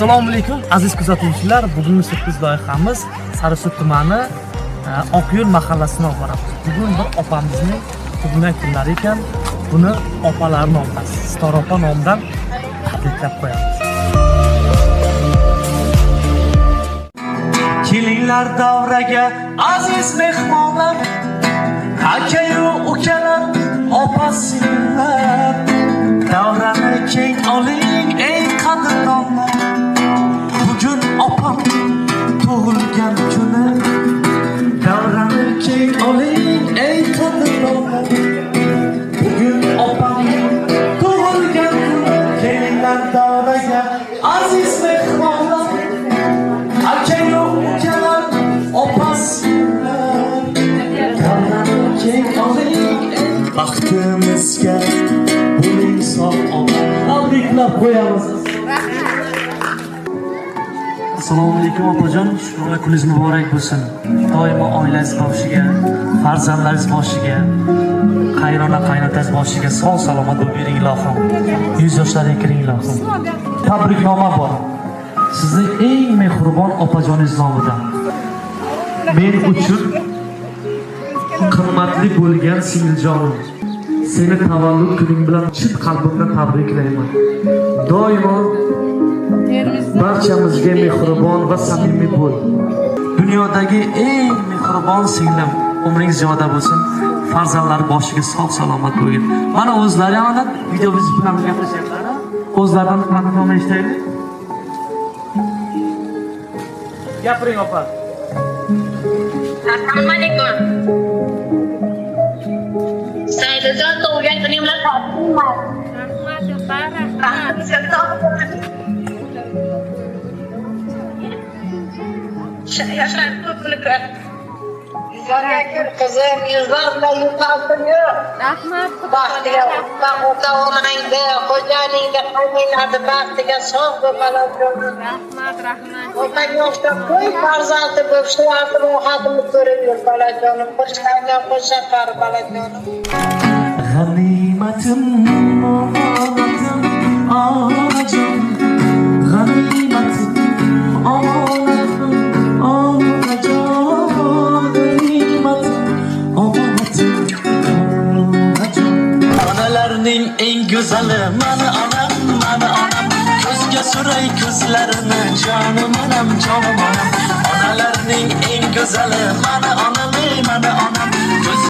Assalomu alaykum, aziz kuzatuvchilar. Bugungi syurpriz loyihamiz Sarisu tumani Oqyo'l mahallasini olib boramiz. Bugun bir opamizning tug'ilgan kunlari ekan. Buni opalari nomidan, Sitora opa nomidan tabriklab qo'yamiz. Kelinglar davraga, aziz mehmonlar, akayu ukalar, opa singillar. Davrani keng oling, ey qadrdonlar. Bugun opam tug'ilgan kuni. Davrani keng oling, ey qadrdonlar. Bugun opam tug'ilgan kuni. Kelinglar davraga, aziz mehmonlar, akayu ukalar, opa singillar. Davrani keng oling, baxtimizga bo'ling sog' omon. Tabriklab qo'yamiz. Assalomu alaykum, opajon. Shukrona kuningiz muborak bo'lsin. Doimo oilangiz boshiga, farzandlaringiz boshiga, qaynona qaynotangiz boshiga sog' salomat bo'lib yuring ilohim. 100 yoshlarga kiring ilohim. Tabriknoma bor. Sizni eng mehribon opajoningiz nomidan. Men uchun qimmatli bo'lgan singiljonim, seni tavallud kuning bilan chin qalbimdan tabriklayman. Doimo barchamizga mehribon va samimiy bo'l. Dunyodagi eng mehribon singlim, umring ziyoda bo'lsin. Farzandlar boshiga sog' salomat bo'lgin. Mana o'zlari ham mana video biz bilan gaplashyaptilar. O'zlaridan tabriknoma eshitaylik. Gapiring, opa. Assalomu alaykum. Saylijon, tug'ilgan kuning bilan tabriklayman. Rahmat, opa, rahmat. Baxtingizga sog' bo'ling. Yashar ko'pini ko'r. Yuzlarga kir qizim, yuzlar bilan yuzlansin yo'q. Rahmat, xudo Baxtiga rahmat. Ota onangni, xo'jayiningni, qayninglarni baxtiga sog' bo'l bolajonim. Rahmat, rahmat. Otangga o'xshab ko'p farzandi bo'lib, shularni rohatini ko'rib yur bolajonim. Qo'shqangan qo'shaqar bolajonim. G'animatim, omonatim, onajon. G'animatim, omonatim, onajon. G'animatim, omonatim, onajon. Onalarning eng go'zali mani onam, mani onam. Ko'zga suray ko'zlarini, jonim onam, jonim onam. Onalarning eng go'zali mani onam, ey mani onam. Ko'z